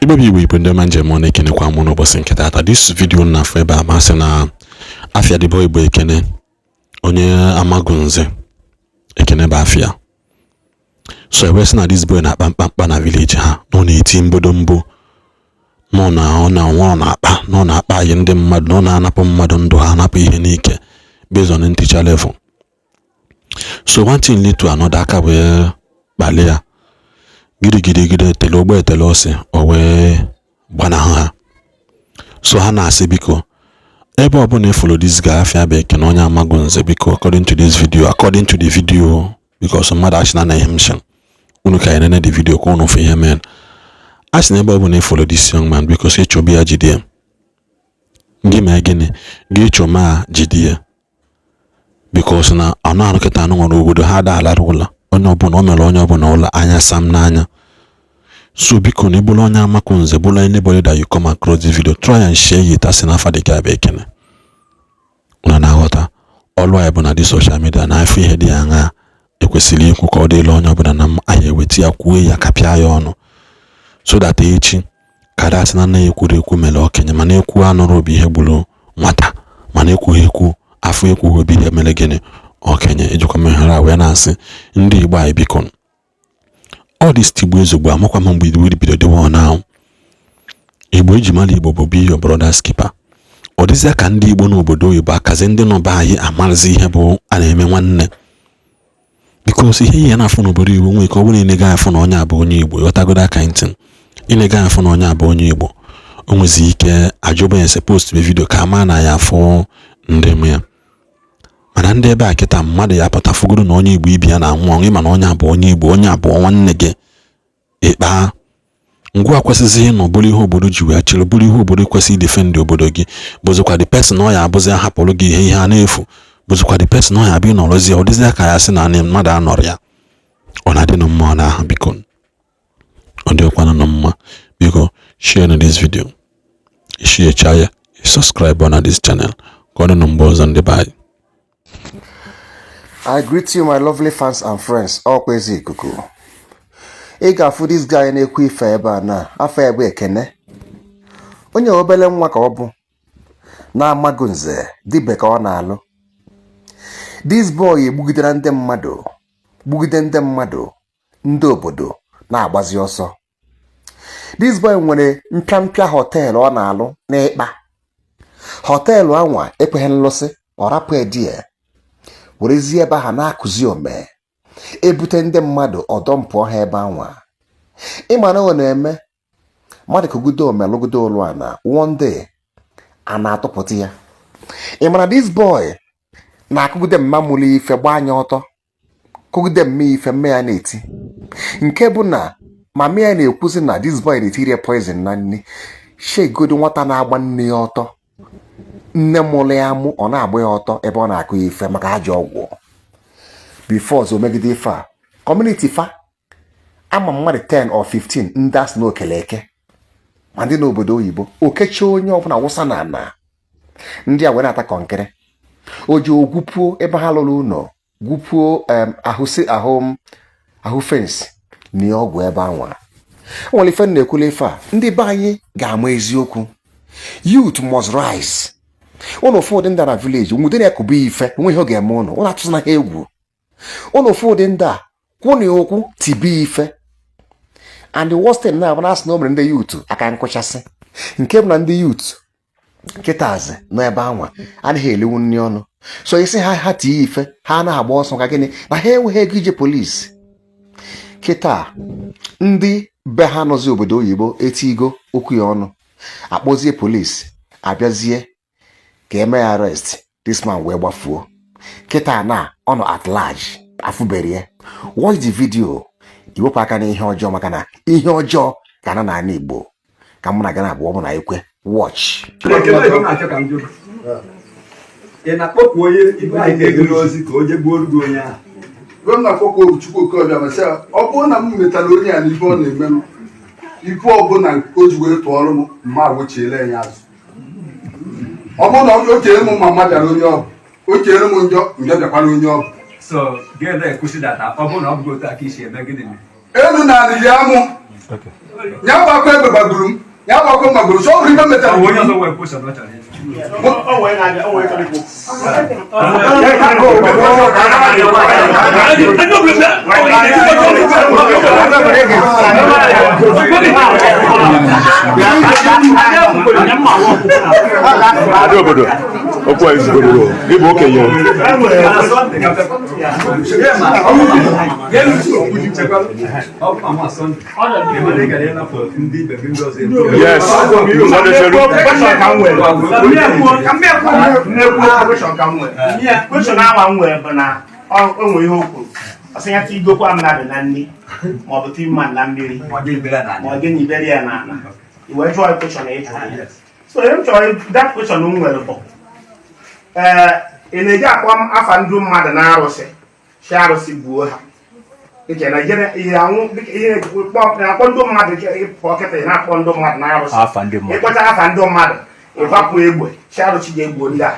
Igbo bụ Igbo, Igbo ndị ọma njem ọ na-ekenekwa mụ n'ụbọchị nke taata. This video na-afụ ebe a masị na afịa dịbọ Igbo Ekene onye Amagunze Ekene bụ afịa. So ebe sị na this boy na-akpa mkpamkpa na village ha, na ọ na-eti mbodo mbụ, nọ na ọ na nwa ọ na-akpa, na ọ na-akpa anyị ndị mmadụ, na ọ na-anapụ mmadụ ndụ ha, anapụ ihe n'ike based on teacher level. So one thing lead to another, aka wee kpalie ya gidigidi, etele ụgbọ etele ose, o wee gbanahụ ha. So ha na-asị, biko, ebe ọbụla ị follow this guy, afịa bụ Ekene onye Amagunze, biko, according to this video, according to the video, because mmadụ achịna na ihe m sị unu ka anyị nene the video ka unu fụ ihe mere. A sị na ebe ọbụla ị follow this young man, biko, sị chọba ya, jide ya. Gị mee gịnị? Gị chọma jide ya, because na anụ arụ kịta anụ nwere obodo ha ada alarụ ụla onye ọbụla o mere onye ọbụla ụla anya sam n'anya. So biko, na ịbụrụ onye Amakunze, bụrụ anybody that you come across this video, try and share it. Asị na afa dị ka bụ Ekene unu na-aghọta ọlụ anyị bụ na dị social media na afọ ihe dị ya aṅa ekwesịrị ikwu ka ọ dịla onye ọbụla na anyị eweta ya, kwuo ya, kapịa ya ọnụ, so that echi kada asị na nna ya ekwuru ekwu mere okenye, mana ekwu anụrụ obi ihe gburu nwata, mana ekwughị ekwu afọ ekwughị obi ihe mere gịnị okenye. Ejikwa m ohere a wee na-asị ndị Igbo anyị, biko, all this tigbu ezogbo, amakwa m mgbe Igbo bido dịwa ọ na Igbo eji mara Igbo bụ be your brother's keeper. Ọ dịzịa ka ndị Igbo n'obodo oyibo akazi ndị nọ be anyị amarazi ihe bụ a na-eme nwanne, because ihe ihe na-afụ n'obodo Igbo nwere ka ọ bụrụ na ị na-ega afụ na onye abụ onye Igbo, ịghọtagodo aka ntị, ị na-ega afụ na onye abụ onye Igbo, o nwezi ike ajụba ya ese, post video ka ama na ya afụ ndị m ya. Mana ndị ebe a kịta, mmadụ ya pụta fụgoro na onye Igbo ibi ya na-anwụ ọnwụ, ịma na onye abụ onye Igbo, onye abụọ nwanne gị ịkpa ngwa kwesịzị ịnọ bụrụ ihe obodo ji wee chịrị, bụrụ ihe obodo kwesịrị defend obodo gị, bụzikwa the person ọ ya abụzi ahapụrụ gị ihe a na-efu, bụzikwa the person ọ ya abịa ịnọrọzi, ọ dịzị ka ya sị na mmadụ anọrọ ya. Ọ na-adị nụ mma ọ na-ahụ. Biko, ọ dịkwanụ nụ mma. Biko, share na this video, share ya, subscribe na this channel. Ka ọ dị nụ mgbe ọzọ, ndị be anyị. I greet you, my lovely fans and friends. Ọkwa ezi ikuku. Ị ga-afụ this guy na-ekwu ife ebe a na afọ ebe Ekene. Onye obele nwa ka ọ bụ na-amaghị nze dibe ka ọ na-alụ. This boy egbugidere ndị mmadụ, gbugide ndị mmadụ, ndị obodo na-agbazi ọsọ. This boy nwere mpịampịa hotel ọ na-alụ n'ịkpa. Hotel anwa ekweghị nlụsị, ọ rapụ edie werezie ebe ahụ na-akụzi ome, ebute ndị mmadụ ọdọmpụọ ha ebe anwa. Ịma na ọ na-eme mmadụ kụgide ome, lụgide ụlụ a na one day a na-atụpụta ya. Ị mara this boy na-akụgide mma mụrụ ife gbaa anya ọtọ, kụgide mma ife mme ya na-eti, nke bụ na mama ya na-ekwuzi na this boy na-etiri poison na nri. Shegodo nwata na-agba nne ya ọtọ, nne mụrụ ya amụ, ọ na-agba ya ọtọ ebe ọ na-akụ ya ife maka ajọ ọgwụ. Before ọzọ megide ife a, community fa ama mmadụ 10 or 15 ndị asị na okele eke, ma ndị n'obodo oyibo okechi, onye ọbụla wụsa na ana ndị a wee na-ata kọnkịrị. O ji ogwupuo ebe ha lụrụ ụlọ, gwupuo ahụ si ahụ ahụ fence na ọgwụ ebe anwa. O nwere ife m na-ekwula ife a, ndị be anyị ga-ama eziokwu. Youth must rise. Ụnụ ụfọdụ ndị na village nwude na-ekube ife nwe ihe ọ ga-eme ụnụ, ụnụ atụzina ha egwu. Ụnụ ụfọdụ ndị a kwụnụ ụkwụ tibe ife. And the worst thing na-abụ na asị na o mere ndị youth aka nkụchasị, nke bụ na ndị youth kịtazi nọ ebe anwa anaghị elewu nri ọnụ. So isi ha ha tie ife, ha na-agba ọsọ ka gịnị na ha enweghị ego ije polisi. Kịta ndị be ha nọzi obodo oyibo etigo okwu ya ọnụ, akpọzie polisi, abịazie ka eme ya arrest. This man wee gbafuo. Kịta na ọ nọ at large, afụbere ya. Watch the video, iwepụ aka n'ihe ọjọọ, maka na ihe ọjọọ ga na n'ala Igbo ka mụ na gị na-abụọ bụ na ekwe. Watch. Ekele ego na-achọ ka m jụrụ. Ị na-akpọkwu onye ibe anyị ga-ego ozi ka o jee gbuoro gị onye ahụ? Gwa m na akpọkọ Chukwu Okorobịa ma sị ya, ọ bụrụ na m metara onye a n'ife ọ na-emenụ, ife ọbụla o ji wee tụọrọ m mma, wechiele ya azụ. Ọ bụrụ na o chere m ma mma bịara onye ọ bụ o chere m njọ, njọ bịakwara onye ọ bụ. So gị na-ekwusi data, ọ bụrụ na ọ bụghị otu a ka isi eme, gịnị mere? Elu na alị ya mụ. Ya gbakọ egbe gbagburu m, ya gbakọ gbagburu so ọ bụrụ ibe metara. Onye ọzọ nwere question ọ chọrọ ịjụ. Ada obodo okwu a izugoro ịbụ okenye. Yes, Sunday Cheru. Question awa m nwere bụ na o nwere ihe o kwuru, ọ sị ya tigokwa mmadụ na nri maọbụ ti mmadụ na mmiri ma ọ gị nyibere ya n'ala, i wee jụọ question ị jụrụ ya. So ihe m chọrọ, that question m nwere bụ, ee, ị na-eji akpọ afa ndụ mmadụ na arụsị si arụsị gbuo ha iche na ijere ihe anwụ dịka ihe na-akpọ ndụ mmadụ pụọ kịta, ị na-akpọ ndụ mmadụ na arụsị, ịkpọcha afa ndụ mmadụ, ịgbapụ egbe si arụsị ga-egbuo ndị a.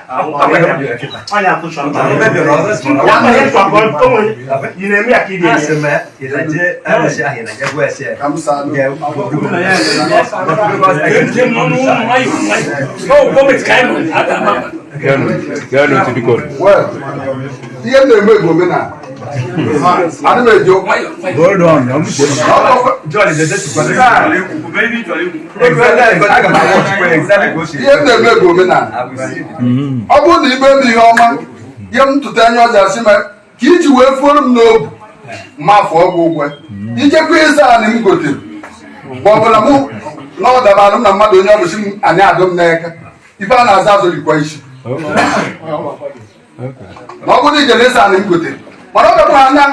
Ọnya question m chọrọ ya bụ ihe chọrọ ka o nwere ị na-eme ya ka ị na-eme. Ka m saa. Geenụ ntị biko. Well, ihe m na-eme bụ omenala, ana m eji okwu. Ihe m na-eme bụ omenala. Ọ bụrụ na ime m ihe ọma, ihe m tụta anya ọja asị m ka iji wee fuoro m n'obu ma fụọ gị ụgwọ, ijekwa ịza anị m gotere, ma ọ bụ na mụ na ọ dabara m na mmadụ onye ọ bụsị m anyị adụ m n'aka ife a na-aza azụ rikwa isi na ọ bụrụ na ijere ịza anị m gotere, mana ọ dọbụ anya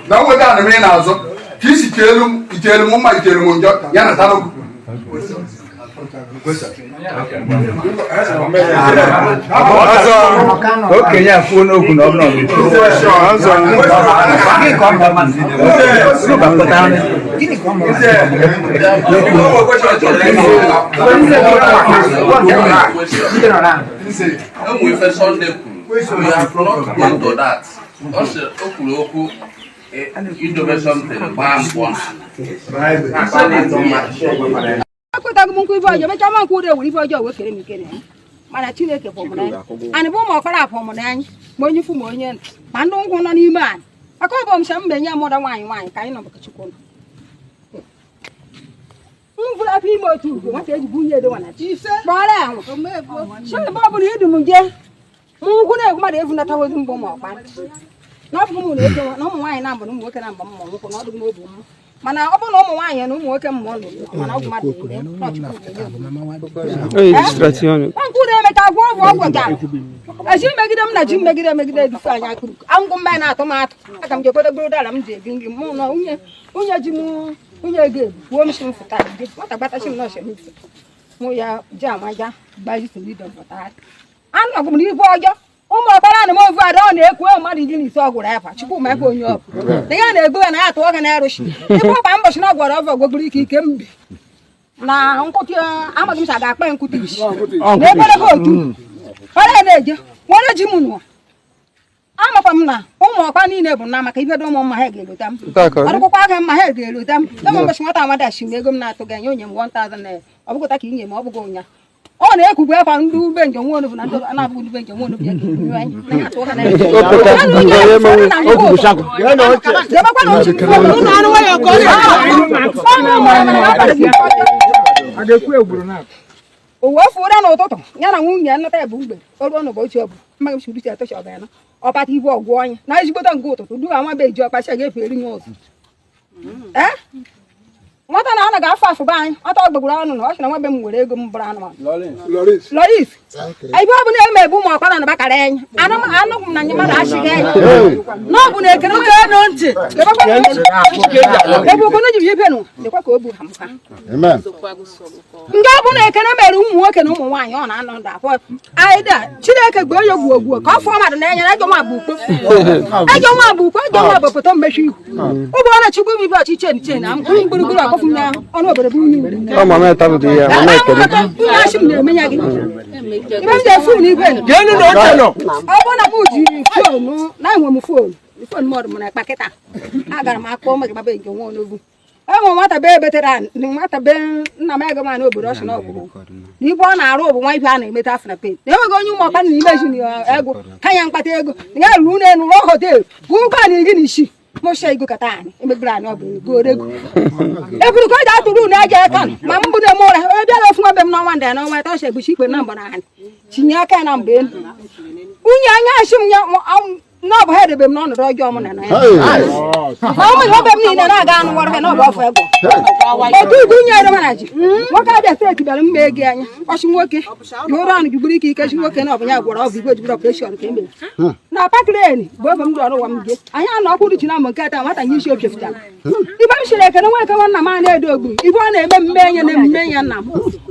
na nweta anị m ị na-azụ ka isi cheelu m, icheelu m mma, icheelu m njọ, ya na tarụgụ. Okenye a kwuo n'okwu na ọ bụrụ na Enwe ife Sunday kwuru, we have not gone to that. Ọ sị o kwuru okwu idobe something gbaa mkpọ. Ekwetaghị m nkwa ife ọjọọ mechaa ma nkwa ụda ewere ife ọjọọ wee kere m ikere ya. Mana Chineke pụrụ m n'anya, anyị bụ ụmụ ọkpara apụ m n'anya, ma onye ukwu ma onye nta ma ndị nkwụ nọ n'ime anyị, maka ọ bụ m sị m menye mụda nwaanyị nwaanyị ka anyị nọ maka Chukwu nọ m vụrụ afọ ime otu ugo nwata eji bụ nwunye edowa na chi kpọrọ ya nwụ si ebe ọ bụla idu m jee mụ nkwụ na-egwu mmadụ evunatawozi mbụ ma ọkpa na ọ bụ ụmụ na-eke na ụmụ nwaanyị na mbụ na ụmụ nwoke na mbụ mma nwoke na ọdụ m obi m, mana ọ bụrụ na ụmụ nwaanyị na ụmụ nwoke mmụọ lụrụ, mana ọ bụ mmadụ nkwụ na-emecha gwọ ọgwụ ọgwụ gara ezi megide m na ji megide megide edufe anyị akụrụ angwụ mmanya na-atụ m atụ aka m jekwado gburu dara m ji ebi nri mụ na nwunye ji m nwunye ga-ebu kwuo m si m fụta nwata gbatachi m nọọsụ m mụ ya ji amaja gbajitolidọpụtara anọgụ m n'ihu ọjọọ ụmụ ọkpara na m ovu ada ọ na-ekwu mmadụ 15 ọ gwụrụ afa Chukwu ma onye ọ bụ na ya na-egbu ya na ya atụọ gị na erụshi ịbụ ọkpa mbọchị na ọ gwara ọvọ gwogoro ike ike mbi na nkụtị amaghị m sa ga-akpa nkụtị isi na ekwere gị otu ọrịa na-eje nwere ji m nụọ amakwa m na ụmụ ọkpa niile bụ na maka ibe dị ụmụ mma ha ga-elota m ọdụkwụkwọ aka mma ha ga-elota m ebe mbọchị nwata amadachi m ego m na-atụ gị anya onye m 1000 naira ọ bụgụta ka inye m ọ bụghị ụnya ọ na-ekwugbu akwa ndị ube njem nwa onugbu na ndị na-abụghị ndị ube njem nwa onugbu ya ga-ebu anyị na ya atụ ha na o wee fụra n'ụtụtụ ya na nwunye nnata bụ mgbe o ruo n'ụbọchị ọ bụ mmaghị m siri atọchi ọbara ọkpata ibu ọgwụ ọnya na ezigbote nke ụtụtụ duga nwa be eji ọkpachi ga-efe eri nye ụzọ ee nwata na anaghị afọ afụba anyị nwata ọ gbagburu ọnụ na ọ sị na nwa be m nwere ego m bụrụ anụmanụ Loris ebe ọ bụla eme ebu ụmụ ọkpara na bakara enyi anụ m na nye mmadụ achịghị enyi na ọ bụ na ekere oge enu ntị ebe ogono ji ibe nụ dịkwa ka o bu ha mka nke ọ bụ na ekene mere ụmụ nwoke na ụmụ nwaanyị ọ na-anọ ndụ afọ aịda Chineke gboo ya ogwu ogwu ka ọ fụọ mmadụ na-enye na ejọ nwa bụ ukpo ejọ nwa bụ ukpo ejọ nwa bụ pụta mmechi ihu ụbụ ọ na-achịkwa ibe ọchịchị nche na mkpụrụ mgburugburu akọfụ m na ọnụ obodo bụ unyi asị m na-eme ya gị ibe m ga-efu m n'igwe ọ bụrụ na m ji foonu na enwe m foonu foonu m ọdụ m na akpa kịta agara m akpọ mmadụ gbabe nke nwa onogwu Enwe nwata be betere nwata be nna m ego ma n'obodo ọchị na ọgwụgwụ na ibe ọ na-arụ bụ nwa ibe a na-emeta afọ na pent na enweghị onye ụmụ ọkpa na ime ji na ego ka ya mkpata ego na ya ruru n'elu rụọ họteelụ bụ ụgbọ na 16 mụsha igo kata anyị emegbere anyị ọ bụ ego ego eburu ka ọ ji atụrụ unu eje kan ma m bụ na-eme ụra onye bịara ofu nwa be m n'ọnwa ndị n'ọnwa ịtọ ọcha egbuchi ikpe na mgba na anyị tinye aka na mgbe elu nwunye anya achị m ya na ọ bụ ha edebe m n'ọnọdụ ọjọọ m na na ya ụmụ obe m niile na-aga anụ nwere ha na ọ bụ ọfụ egwu otu ugwu nye ere na ji nwoke Abịa steeti bịara mma ego anya ọchị nwoke ji ụra ọnụ jigburu ike ike chi nwoke na ọ bụ ya gwọrọ ọgwụ igwe jiburu ọpreshọn ka e mere na pakreni bụ obe m rụọrọ ụwa m gị anyị anọ ọkwụrụ chi na mbụ nke taa nwata nye isi opiefụtara ibe m chiri ekene nwa ekewa nna m a na-edo ogbu ibe ọ na-eme mme enye na emume ya nna m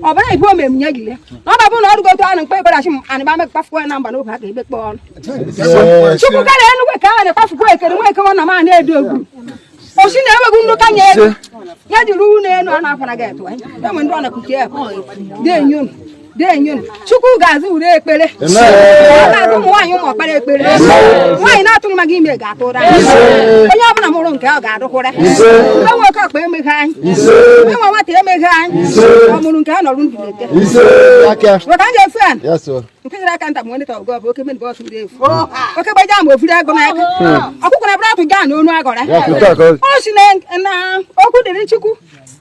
ọ bụla ibe ome m nye gị ya na ọ bụ na ọ rụgotu anụ mkpe ekperachi m anị ba mekpafukwa ya na mba n'oge a ga-ekpekpe ọnụ Chukwu kara enugwe ka a na-ekpafukwa ekere nwa ekewa nna m a na-edo ogbu osi na-enweghị ndụ ka nye ego ya jiri ụlọ elu a na-afara gị etu enwe ndị ọ na-akuchi ya denyonu denyonu Chukwu ga-azụ ure ekpere ọ ga-azụ ụmụ nwaanyị ụmụ ọkpara ekpere nwaanyị na-atụrụ maka ime ga-atụ ụra onye ọbụla mụrụ nke ọ ga-adụkwụra enwe oke ọkpa emeghe anyị enwe nwata emeghe anyị ọ mụrụ nke a nọrọ ndụ na-ete maka m ga-efu ya nke nyere aka nta bụ nwanne ọgụ bụ oke mmadụ ọtụ efu oke gbaja ma ofuri agụ n'aka ọkụkọ na bụrụ atụ gaa na onu agọra o si na okwu dịrị Chukwu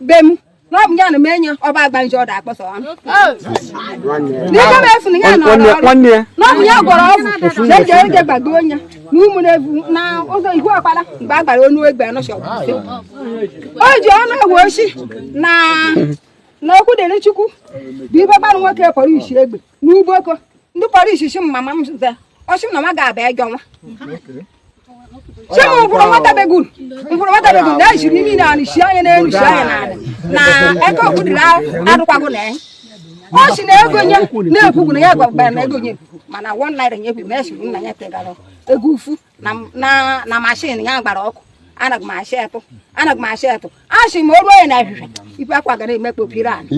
be m na ọ bụ ya na m enye ọba agba nje ọ da akpọsọ ọnụ n'ike m efu na ya nọ ọrụ na ọ bụ ya gwọrọ ọgwụ na eji eje gbagbo onye na ụmụ na-evu na ụzọ ihu ọkpara mgbe a gbara onu egbe anọchi o ji ọnụ ewu oshi na na okwu dịrị Chukwu bụ ibe gbarụ nwoke pọrọ isi egbe n'ugboko ndị pọrọ isi shi mama m za ọsị m na ma ga-abịa ịjọ nwa chi m mkpụrụ nwata begun mkpụrụ nwata begun na-ejiri imi na anị shi anya n'elu shi anya n'ala na eke okwu dịrị adụkwago na ya ọ si na ego nye na-ekwugwu na ya gwagbara na ego nye mana ₦1 nye kwuru na esiri nna ya tegara ego ufu na na mashin ya gbara ọkụ anaghị m achị etụ anaghị m achị etụ achị ma o ruo ya na ahịhịa ife akwa ga na-eme kpopiri anyị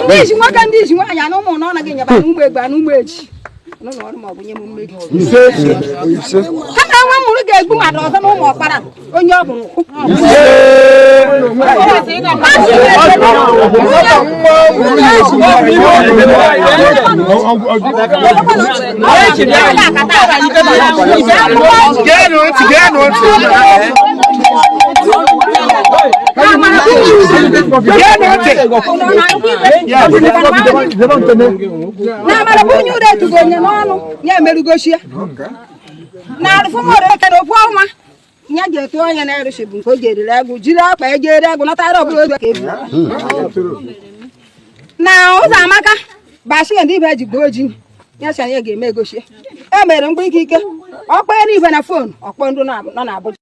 ndị isi nwoke ndị isi nwaanyị anụ ụmụ na ọ naghị enyeba ụmụ egbe anụ ụmụ eji n'ụlọ ọrụ ma ọ bụ nye m mmeri kama nwa mụrụ ga-egbu mmadụ ọzọ na ụmụ ọkpara onye ọ bụrụ ụkwụ Na amara bụ onye ụra etugo onye n'ọnụ ya emerugochie na arụfụmọrụ ekere okwu ọnwa ya ga-etu onye na-eruchi bụ nke o ji eriri egwu jiri akpa eji ere egwu natara ọbụla oge ka ebu na ụzọ amaka bashi ndị ibe ji gboo ji ya sị na ya ga-eme egochie e mere mgbe ike ike ọkpọ ya n'igwe na fon ọkpọ ndị nọ na Abuja.